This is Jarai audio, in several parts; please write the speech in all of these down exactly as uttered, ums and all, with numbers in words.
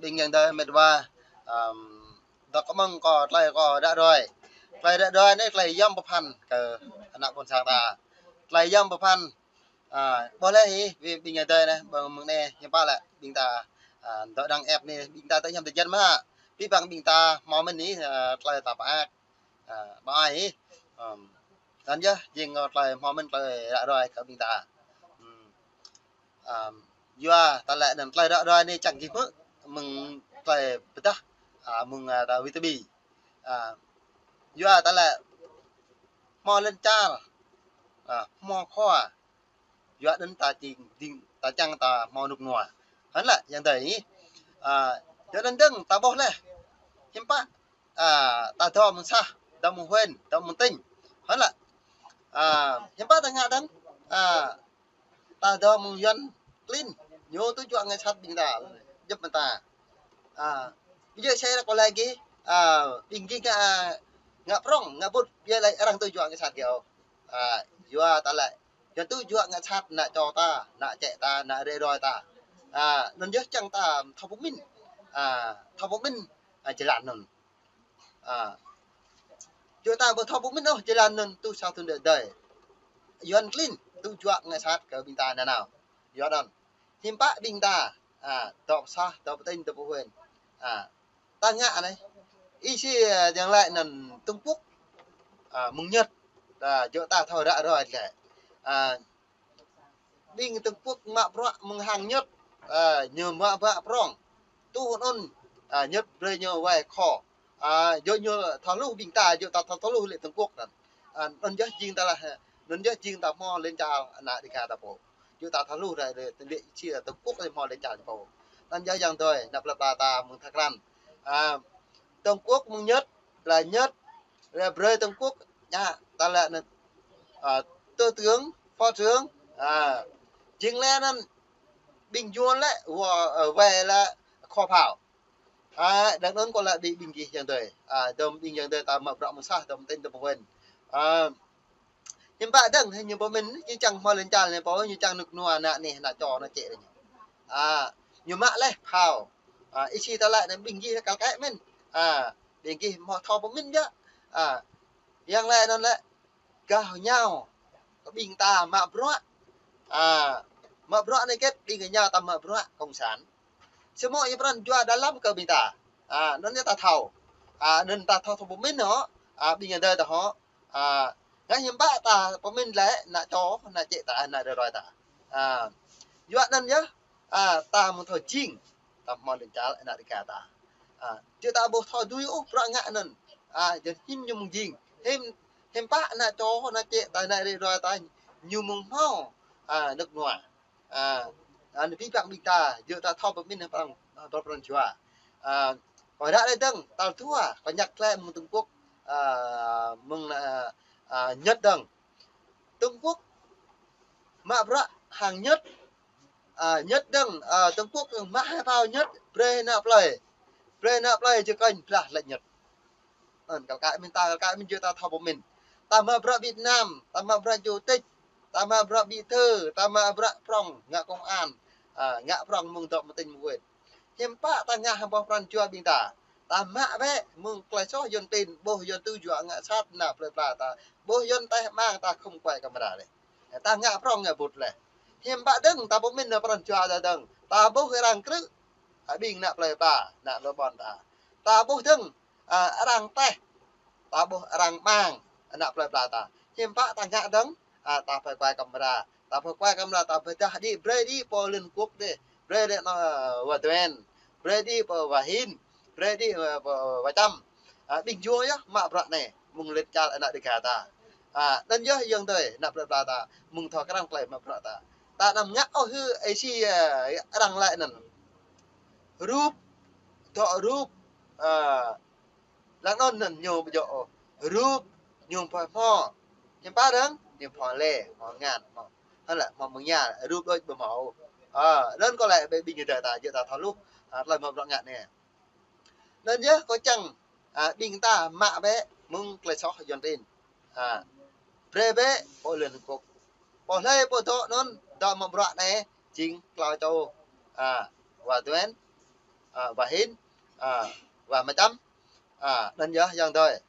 Ƀing yang dơi met wa, ăm, dŏ kơ mơ̆ng kơ tơlơi kơ ră ruai. Tơlơi ră ruai anai tơlơi yom pơphan kơ ană ƀôn sang ta. Tơlơi yom pơphan, a, ƀuh lĕ hĭ, ƀing yang dơi anai, ƀơi mơ̆ng anai, hiư̆m pă lĕ, ƀing ta, a, dŏ đang ĕp anai, ƀing ta tơ hiam tơ jăn mă. Pĭ păng ƀing ta hmâo mơ̆n hĭ, a, tơlơi ta pơak. A, ƀơi ai hĭ. Ăm, anŭn yơh, jing tơlơi hmâo mơ̆n tơlơi ră ruai kơ ƀing ta. Ăm, Ăm, yua ta lĕ anŭn tơlơi ră ruai anai čang gih hmư̆ mơ̆ng tơlơi pơdah, a, mơ̆ng, a, ta wĭ tơƀi. A, yua ta lĕ hmâo lŏn čar, a, hmâo khua. Yua anŭn ta čing ding, ta čang ta hmâo rơnŭk rơnua. Hơnŭn lĕ yang dơi. A, yua anŭn dơ̆ng ta ƀuh lĕ. Hiư̆m pă, a, ta dŏ mơ̆ng sah, dŏ mơ̆ng huyện, dŏ mơ̆ng tỉnh. Hơnŭn lĕ. A, hiư̆m pă ta ngă dơ̆ng. A, ta dŏ mơ̆ng Yuan klin, ñu tŭ juă ngă sat ƀing ta, djŏp mơ̆n ta. A, ƀu djơ̆ sĕ ră kơ lĕ gih, a, ƀing gih ngă, ngă prŏng, ngă ƀut, ƀiă lĕ arăng tŭ juă ngă sat gih ôh. A, yua ta lĕ, Yuan tŭ juă ngă sat ană čô ta, ană čĕ ta, ană rơđôi ta. A, anŭn yơh čang ta thâo pơmĭn. A, thâo pơmĭn, a, jơlan anŭn. A, yua ta ƀu thâo pơmĭn ôh jơlan anŭn tŭ sa thŭn đơi đơi. Yuan klin tŭ juă ngă sat kơ ƀing ta nanao. Yua anŭn. Hiư̆m pă ƀing ta, a, dŏ pơ sah, dŏ pơ tỉnh, dŏ pơ huyện. A, ta ngă anai. Ih si, a, yang laĭ anŭn Trung Quốc. A, mơ̆ng Nhật. A, yua ta thâo ră ruai lĕ. A, ƀing Trung Quốc mă bruă mơ̆ng hăng Nhật, a, ñu mă bruă prŏng. Tŭ anŭn, a, Nhật brơi ñu wai khŏ. A, yua ñu thâo hluh ƀing ta, yua ta thâo hluh lĕ Trung Quốc anŭn. A, anŭn yơh jing ta lah, anŭn yơh jing ta hmâo lŏn čar ană Đêga ta pô. Yua ta thâo hluh rai lĕ, lĕ či Trung Quốc lĕ hmâo lŏn čar ta pô. Anŭn yơh yang dơi, ană plơi pla ta mơ̆ng tha krăn. A, Trung Quốc mơ̆ng Nhật, lĕ Nhật, lĕ brơi Trung Quốc, ñu, ta lĕ anŭn, a, thủ tướng, phó trưởng, a, jing lĕ anŭn ƀing Yuan lĕ, wai, a, wai lĕ khua phao. A, đang anŭn kơ lĕ ƀing, ƀing gih yang dơi. A, dŏ ƀing yang dơi ta mă bruă mơ̆ng sah, dŏ mơ̆ng tỉnh, dŏ mơ̆ng huyện. A, hiư̆m pă dơ̆ng, ñu pơmĭn, ñu čang hmâo lŏn čar ñu pô, ñu čang rơnŭk rơnua ană anai, ană čô, ană čĕ ñu. A, ñu mă lĕ phao. A, ih si ta lĕ anŭn ƀing gih kal kaĭ mơ̆n. A, ƀing gih hmâo thâo pơmĭn biă. A, yang laĭ anŭn lĕ gah ñu, kơ ƀing ta mă bruă. A, mă bruă anai hơget ƀing gah ñu ta mă bruă cộng sản. Samơ̆ ñu pran jua dalam kơ ƀing ta. A, anŭn ñu ta thâo. A, anŭn ta thâo thâo pơmĭn hŏ. A, ƀing yang dơi ta hŏ. A, ngă hiư̆m pă ta pơmĭn lĕ ană čô, ană čĕ ta, ană rơđôi ta. A, yua anŭn yơh, a, ta mơ̆ng thâo jing, ta hmâo lŏn čar ană Đêga ta. A, či ta ƀu thâo dưi ôh bruă ngă anŭn. A, jing hiư̆m ñu mơ̆ng jing. Hiư̆m, hiư̆m pă ană čô, ană čĕ ta, ană rơđôi ta, ñu mơ̆ng hmâo, a, rơnŭk rơnua. A, a, anŭn pĭ păng ƀing ta, yua ta thâo pơmĭn hăng pran, a, pran, pran jua. A, kơ ră lĕ dơ̆ng, tal dua, kơ ñăk lĕ mơ̆ng Trung Quốc, a, mơ̆ng, a, a, Nhật dơ̆ng. Trung Quốc mă bruă hăng Nhật, a, Nhật dơ̆ng, a, Trung Quốc mă hai phao Nhật, brơi ană plơi. Brơi ană plơi jơkơñ blah lĕ Nhật. Anŭn kal kaĭ mơ̆n ta, kal kaĭ mơ̆n yua ta thâo pơmĭn. Ta mă bruă Việt Nam, ta mă bruă chủ tịch, ta mă bruă bí thư, ta mă bruă prŏng, ngă công an, a, ngă prŏng mơ̆ng dŏ mơ̆ng tỉnh mơ̆ng huyện. Hiư̆m pă ta ngă hăng boh pran jua ƀing ta. Ta mă bĕ mơ̆ng tơlơi soh Yuan tin, ƀuh Yuan tŭ juă ngă sat ană plơi pla ta, ƀuh Yuan teh mang ta khŏm kuai kamra lĕ. Ta ngă prŏng ngă ƀut lĕ. Hiư̆m pă dơ̆ng ta pơmĭn ană pran jua ta dơ̆ng. Ta ƀuh arăng krư̆, a, ƀing ană plơi pla, ană lŏn ƀôn ta. Ta ƀuh dơ̆ng, a, arăng teh, ta ƀuh arăng mang, ană plơi pla ta. Hiư̆m pă ta ngă dơ̆ng, a, ta pơkuai kamra. Ta pơkuai kamra, ta pơdah đĭ, brơi đĭ pơ Liên Hợp Quốc đĭ. Brơi đĭ anŭn, a, wa Duan. Brơi đĭ pơ wa Hin. Brơi đĭ, a, pơ wa Čăm. A, ƀing Yuan yơh mă bruă anai. Mơ̆ng lŏn čar ană Đêga ta. A, anŭn yơh yang dơi, ană plơi pla ta. Mơ̆ng thâo krăn tơlơi mă bruă ta. Ta anăm ngă ôh hư, ih si, a, arăng laĭ anŭn. Rup, dŏ rup, a, lăng anŭn anŭn ñu ƀu djơ̆ ôh. Rup, ñu pơhmâo. Hiư̆m pă dơ̆ng, ñu pơhmâo lĕ, hmâo ngăn, hmâo. Hơnŭn lĕ, hmâo mơ̆ng ñu, rup đôč ƀu hmâo ôh. A, anŭn kơ lĕ ƀing, ƀing yang dơi ta, yua ta thâo hluh, a, tơlơi mă bruă ngă anai. Anŭn yơh kơ čang, a, ƀing ta mă bĕ mơ̆ng tơlơi soh Yuan tin. A, brơi bĕ pơ Liên Hợp Quốc. Pơ hlơi pơ dŏ anŭn, dŏ mă bruă anai, jing klâo čô, a, wa Duan, a, wah hin, a, wah mơčăm, a, anŭn yơh ayŏng adơi.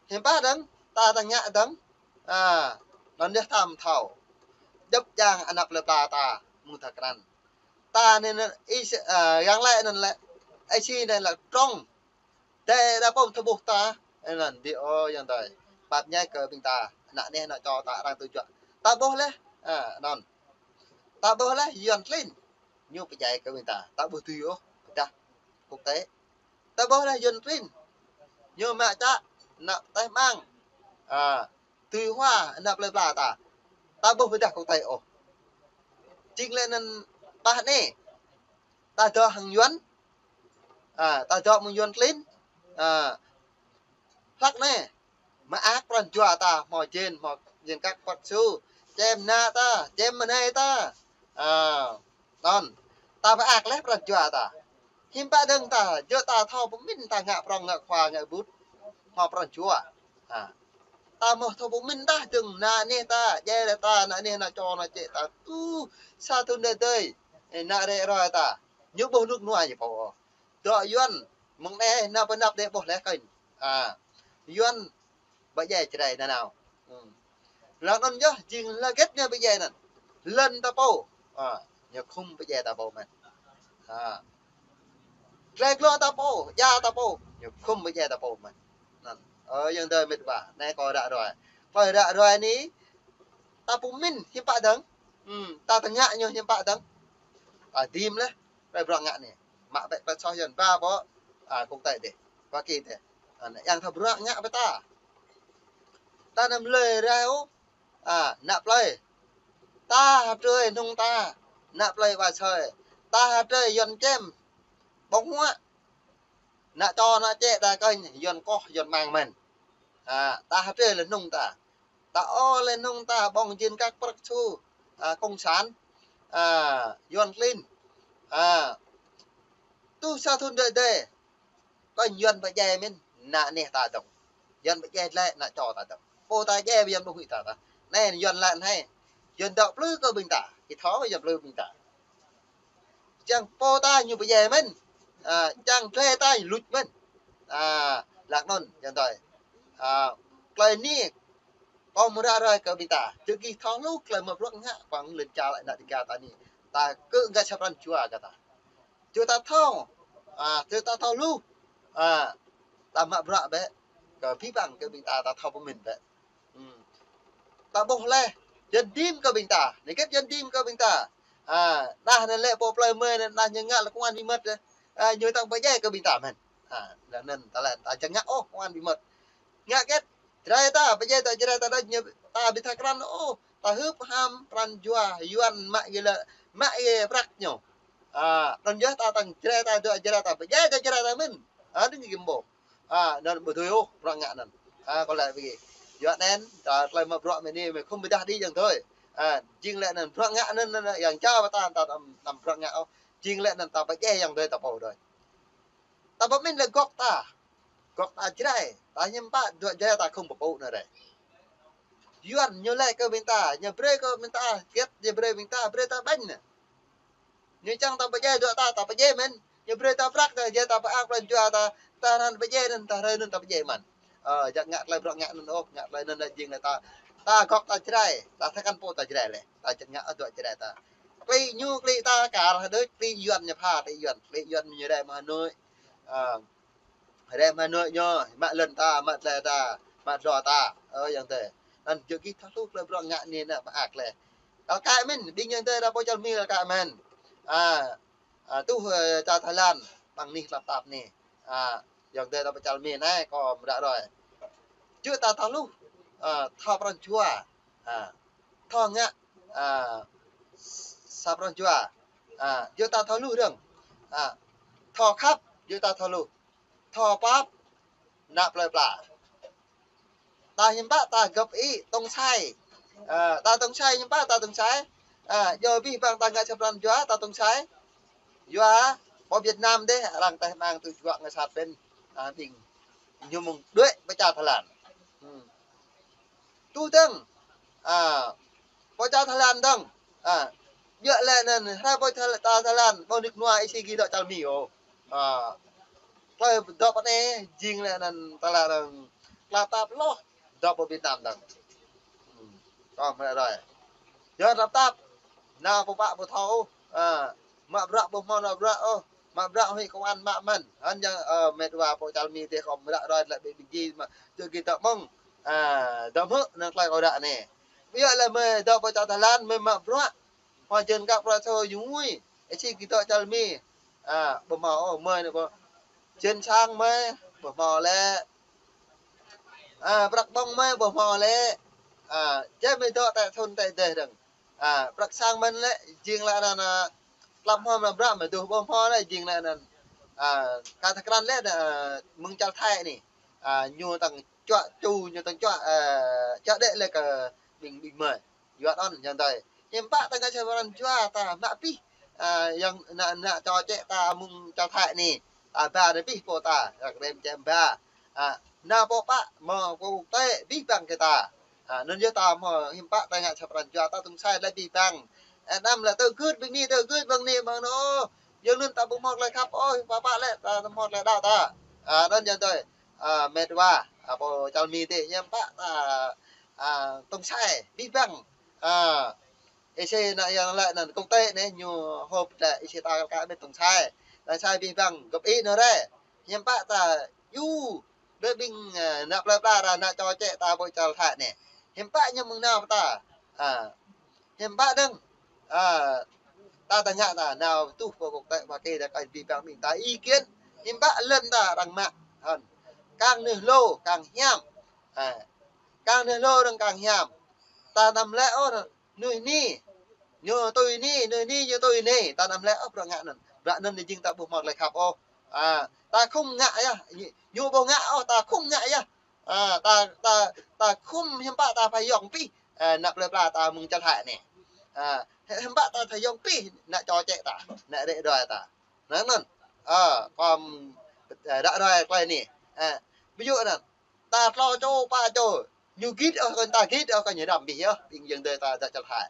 Hiư̆m pă dơ̆ng, ta tơngă dơ̆ng, a, anŭn yơh ta mơ̆ thâo. Djŏp jang ană plơi pla ta mơ̆ng ta krăn. Ta anai anŭn, ih, a, yang lĕ anŭn lĕ, ih si anai lĕ trong. Dêh đa pom thâo ƀuh ta, anŭn ƀiă ôh ayŏng adơi. Pap ñai kơ ƀing ta, ană neh ană čô ta arăng tơjuă. Ta ƀuh laih, a, anŭn. Ta ƀuh laih Yuan klin. Ñu pơdjai kơ ƀing ta, ta ƀuh tui ôh, pơdah quốc tế. Ta ƀuh laih Yuan klin. Ñu mă čă, ană teh mang. A, tui hua, ană plơi pla ta. Ta ƀuh pơdah quốc tế ôh. Jing lĕ anŭn pah anai. Ta dŏ hăng Yuan. A, ta dŏ mơ̆ng Yuan klin. A, hlăk anai. Mơak pran jua ta, hmâo jên, hmâo jên kăk păt su. Čem ană ta, čem mơnai ta. A, anŭn. Ta mơak laih pran jua ta. Hiư̆m pă dơ̆ng ta, djơ̆ ta thâo pơmĭn ta ngă prŏng ngă khua ngă ƀut. Hmâo pran jua. A. Ta mơ̆ thâo pơmĭn ta dơ̆ng ană neh ta, djai lĕ ta, ană neh ană čô ană čĕ ta. Tŭ sa thŭn đơi đơi. Ơ, ană rĕ roi ta. Ñu ƀuh rơnŭk rơnua ñu pô. Dŏ Yuan, mơ̆ng anai, ană pơ anăp đĕ ƀuh laih kơnh. A. Yuan, pơdjai Jrai nanao. Hm. Lăng anŭn yơh, jing hơget ñu pơdjai anŭn. Lŏn ta pô. A, ñu khŏm pơdjai ta pô mơ̆n. A. Tơlơi glô ta pô, dja ta pô, ñu khŏm pơdjai ta pô mơ̆n. Anŭn. Ơ, ayŏng adơi mĕt wa, anai kâo ră ruai. Kâo ră ruai anai, ta pơmĭn hiư̆m pă dơ̆ng. Hm, ta tơngă ñu hiư̆m pă dơ̆ng. Ta đĭm laih, tơlơi bruă ngă anai. Mă bĕ tơlơi soh Yuan ba pô, a, quốc tế dêh. Hoa Kỳ dêh. A, anai, yang ta bruă ngă bĕ ta. Ta anăm lơi rai ôh, a, ană plơi. Ta hơdrơi nung ta, ană plơi wa sơi. Ta hơdrơi Yuan čem, ƀơ̆ng huă. Ană čô ană čĕ ta kơnh, Yuan koh, Yuan mang mơ̆n. A, ta hơdrơi lĕ nung ta. Ta ôh lĕ nung ta ƀơ̆ng jên kăk prăk su, a, cộng sản, a, Yuan klin. A, tŭ sa thŭn đơi đơi. Kơnh Yuan pơdjai mơ̆n, ană neh ta dơ̆ng. Yuan pơdjai lĕ ană čô ta dơ̆ng. Pô ta djai Yuan ƀu huĭ ta ta. Anai Yuan lăi anai. Yuan dŏ plư kơ ƀing ta. Ih thâo Yuan plư ƀing ta. Čang pô ta ñu pơdjai mơ̆n. A, čang tơlơi ta luč mơ̆n. A, lăng anŭn, ayŏng adơi. A, tơlơi anai, kâo mơ̆ ră ruai kơ ƀing ta. Djơ̆ gih thâo hluh tơlơi mă bruă ngă păng lŏn čar ană Dêga ta anai. Ta kơ ngă sa pran jua kơ ta. Djơ̆ ta thâo. A, djơ̆ ta thâo hluh. A, ta mă bruă bĕ. Kơ abih bang kơ ƀing ta, ta thâo pơmĭn bĕ. Hm. Ta ƀuh laih, Yuan đĭm kơ ƀing ta. Anai hơget Yuan đĭm kơ ƀing ta. A, đah anai lĕ pô plơi mơi anai, đah ñu ngă lĕ công an bí mật. A, ñu tăng pơdjai kơ ƀing ta mơ̆n. A, lăng anŭn ta lăng, ta čang ngă ôh công an bí mật. Ngă hơget, Jrai ta, pơdjai ta, Jrai ta đôč ñu, ta ƀu thâo krăn ôh. Ta hưp ham pran jua, Yuan mă gih lĕ, mă gih prăk ñu. A, anŭn yơh ta tăng Jrai ta, dŏ Jrai ta, pơdjai ta Jrai ta mơ̆n. A, đĭ gih ƀuh. A, anŭn ƀu dưi ôh, bruă ngă anŭn. A, kâo lăi ƀing gih. Yua anŭn, ta tơlơi mă bruă mơ̆ng anai, mơ̆ng khŏm pơdah đĭ ayŏng adơi. A, jing lĕ anŭn bruă ngă anŭn, anŭn, yang jao ta, ta, ta, ta bruă ngă ôh. Jing lĕ anŭn ta pơdjai ayŏng adơi ta pô đôč. Ta pơmĭn lĕ gŏk ta. Gŏk ta Jrai. Ta hiư̆m pă, dŏ Jrai ta khŏm pơpŭ anŭn rai. Yuan ñu lăi kơ ƀing ta, ñu brơi kơ ƀing ta, hơget ñu brơi ƀing ta, brơi ta ƀañ anŭn. Ñu čang ta pơdjai dŏ ta, ta pơdjai mơ̆n. Ñu brơi ta prăk ta, djai ta pơak pran jua ta, ta răng pơdjai anŭn, ta rai anŭn ta pơdjai mơ̆n. Ơ, djă̱ ngă tơlơi bruă ngă anŭn ôh, ngă tơlơi anŭn jing lĕ ta. Ta gŏk ta Jrai, ta thâo kăn pô ta Jrai lĕ. Ta čang ngă dŏ Jrai ta. Klĭ ñu, klĭ ta, kar hơdơ̆, klĭ Yuan ñu pha, klĭ Yuan, klĭ Yuan ñu rai mơ̆ng Hà Nội. Ơ, rai mơ̆ng Hà Nội ñu, mă lŏn ta, mă tơlơi ta, mă dlô ta. Ơ, ayŏng adơi. Anŭn djơ̆ gih thâo hluh tơlơi bruă ngă anai anŭn mơak lĕ. Kal kaĭ mơ̆n, ƀing ayŏng adơi đa pô čar Mi kal kaĭ mơ̆n. A, a, tŭ, ơ, čar Thái Lan, păng anih tơlap tap anai. A, ayŏng adơi đa pô čar Mi anai, kâo mơ̆ ră ruai. Djơ̆ ta thâo hluh, a, thâo pran jua. A, thâo ngă, a, sa pran jua. A, djơ̆ ta thâo hluh dơ̆ng. A, thâo khăp, djơ̆ ta thâo hluh. Thâo pap, ană plơi pla. Ta hiư̆m pă ta gŏp ih tŏng sai. Ơ, ta tŏng sai hiư̆m pă ta tŏng sai. Ơ, djơ̆ abih bang ta ngă sa pran jua ta tơ̆ng sai. Yua pơ Việt Nam dêh, arăng tơ̆ng mang tơjuă ngă sat ƀing, ơ, ƀing ñu mơ̆ng đuaĭ pơ čar Thái Lan. Hm. Tui tơ̆ng, ơ, pơ čar Thái Lan tơ̆ng, ơ, Yua lĕ anŭn, hrơi pô čar ta Thái Lan, pô nik nua isi gih dŏ čar Mi ôh. À, tơlơi dŏ pơ anai, jing lĕ anŭn, ta lĕ anŭn, tơlơi tap lŏh, dŏ pơ Việt Nam dơ̆ng. Hmm, kơ mơ̆ rơi. Yua tap tap, nao pơ pă pơ thâo, à, mă bruă ƀu hmâo nao bruă ôh, mă bruă huĭ kơ ană mă mơ̆n. Anŭn yơh, à, met wa pô čar Mi tih kơ mơ̆ rơi lĕ ƀing gih mă, dŏ gih dŏ mơ̆ng, à, dŏ hmư̆ anŭn tơlơi kâo ră anai. Ƀiă lĕ mơi dŏ pơ čar Thái Lan, mơi mă bruă, hoa jên kăk prăk sô ñu ngui. Ê, či gih dŏ čar Mi. À, ƀu hmâo ôh, mơi anai ƀu. Jên sang mơi, ƀu hmâo lĕ. À, prăk ƀơ̆ng mơi, ƀu hmâo lĕ. À, jĕ mơi dŏ tĕ thŭn tĕ dêh dơ̆ng. À, prăk sang mơi lĕ, jing lĕ anŭn, à, klăm hmâo mă bruă mơi dŏ ƀu hmâo lĕ, jing lĕ anŭn. À, kơ tơkrăn lĕ, à, mơ̆ng čar Thái anai. À, ñu tăng čuă ču, ñu tăng čuă, à, čuă đĕ lĕ kơ ƀing, ƀing mơi. Yua anŭn yơh dơi. Hiư̆m pă ta ngă sa pran jua ta mă pih. À, yua anŭn, anŭn čô čĕ ta mơ̆ng čar Thái anai. Ta ba anai pih pô ta, răng rem čem ba. À, nao pơ pă, mơ̆ pô tĕ pih băng kơ ta. À, anŭn yơh ta mơ̆ hiư̆m pă ta ngă sa pran jua ta tŭng sai lĕ pih băng. Ơ, anăm lĕ tơ gưt ƀing anai, tơ gưt ƀing anai, ƀing anŭn. Yua anŭn ta ƀu hmâo tơlơi khăp ôh, pă pă lĕ ta hmâo tơlơi đaŏ ta. À, anŭn yơh dơi. À, met wa, à, pô čar Mi tih, hiư̆m pă ta, à, tŭng sai, pih băng. À, ê, či nao yua lĕ anŭn kông tĕ anai, ñu hôp lĕ ê, či ta kơ met tŭng sai. Tŭng sai pih băng, gơ̆p ih anŭn rê. Hiư̆m pă ta, yua, ƀing, à, ană plơi pla ră, ană čô čĕ ta pơ čar Thái anai. Hiư̆m pă ñu mơ̆ng nao pơ ta. À, hiư̆m pă dơ̆ng. À, ta tơngă ta nao tuh pơ kông tĕ pơ kê ta kơ pih băng ƀing ta ih kiên. Hiư̆m pă lŏn ta răng mă. Hơ̆n. Kang nưh lô, kang hiam. À, kang nưh lô dơ̆ng kang hiam. Ta anăm lĕ ôh, nui ni. Ñu tui ni, nui ni, ñu tui ni. Ta anăm lĕ ôh bruă ngă anŭn. Bruă anŭn jing ta ƀu hmâo tơlơi khăp ôh. À, ta khŏm ngă yơh. Ñu, ñu ƀu ngă ôh, ta khŏm ngă yơh. À, ta, ta, ta khŏm hiư̆m pă ta pha yŏng pih. À, ană plơi pla ta mơ̆ng čar Thái anai. À, hiư̆m pă ta pha yŏng pih, ană čô čĕ ta, ană rĕ đơi ta. Anŭn, anŭn. À, kơ mơ̆, à, ră ruai tơlơi anai. À, ví dụ anŭn. Ta tlâo čô, pă čô. Ñu git ôh kơ ta git ôh kơ ñu răm abih yơh. Ƀing yơ̆ng dơi ta dŏ čar Thái.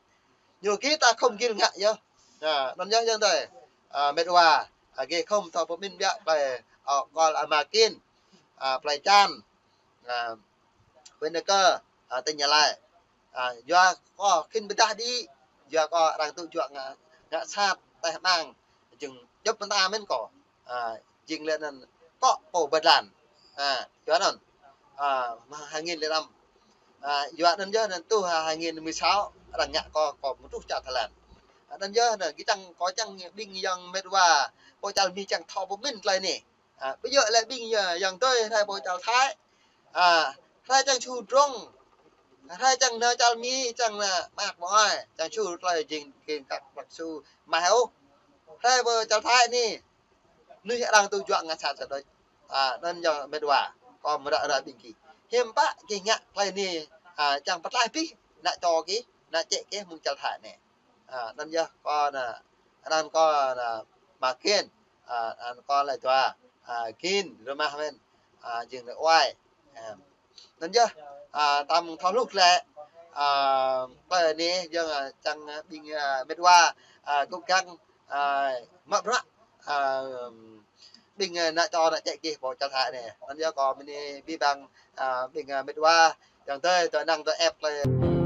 Ñu git ta khŏm git ngă yơh. À, anŭn yơh yơ̆ng dơi. À, met wa. À, gih khŏm thâo pơmĭn biă plơi, à, kol Ama Kin. À, plơi Čan. À, huyện Ea Kơ, à, tỉnh Gia Lai. À, yua kơ khĭn pơdah đĭ, yua kơ arăng tŭ juă ngă, ngă sat, teh ƀang, jing djŏp mơta mơ̆n kơ. À, jing lĕ anŭn kơ pô bơdlan. À, yua anŭn. À, mơ̆ng hai nghìn lẻ năm. À, yua anŭn yơh anŭn tuh hai nghìn mười sáu, arăng ngă kơ, kơ mơ̆ truh čar Thái Lan. À, anŭn yơh anŭn, gih čang, kơ čang ƀing yơ̆ng met wa, pô čar Mi čang thâo pơmĭn tơlơi anai. À, ƀu djơ̆ lĕ ƀing yơ̆ng, yơ̆ng tui hrơi pô čar Thái. À, hrơi čang su drông. Hrơi čang nao čar Mi, čang nao mă ƀô̆ ai. Čang su tơlơi jing, jing kăk prăk su mah ôh. Hrơi pô čar Thái anai. Nuih arăng tŭ juă ngă sat sat đôč. À, anŭn yơh met wa. Kơ mơ̆ ră ruai ƀing gih. Hiư̆m pă gih ngă tơlơi anai. À, čang pơtlaih pih. Ană čô gih, ană čĕ gih mơ̆ng čar Thái anai. À, anŭn yơh kơ anŭn, anŭn kơ anŭn Ama Kin, à, anŭn kơ lĕ dua, à, Kin, rơmah mơ̆n, à, jing lĕ Uai. À, anŭn yơh, à, ta mơ̆ng thâo hluh lĕ, à, pơ anai yơ̆ng, à, čang, à, ƀing, à, met wa, à, gŭk găng, à, mă bruă, à, ƀing, à, ană čô ană čĕ gih pơ čar Thái anai. Anŭn yơh kơ mơ̆ng anai abih bang, à, ƀing, à, met wa, yơ̆ng dơi, dŏ năng dŏ ĕp lĕ.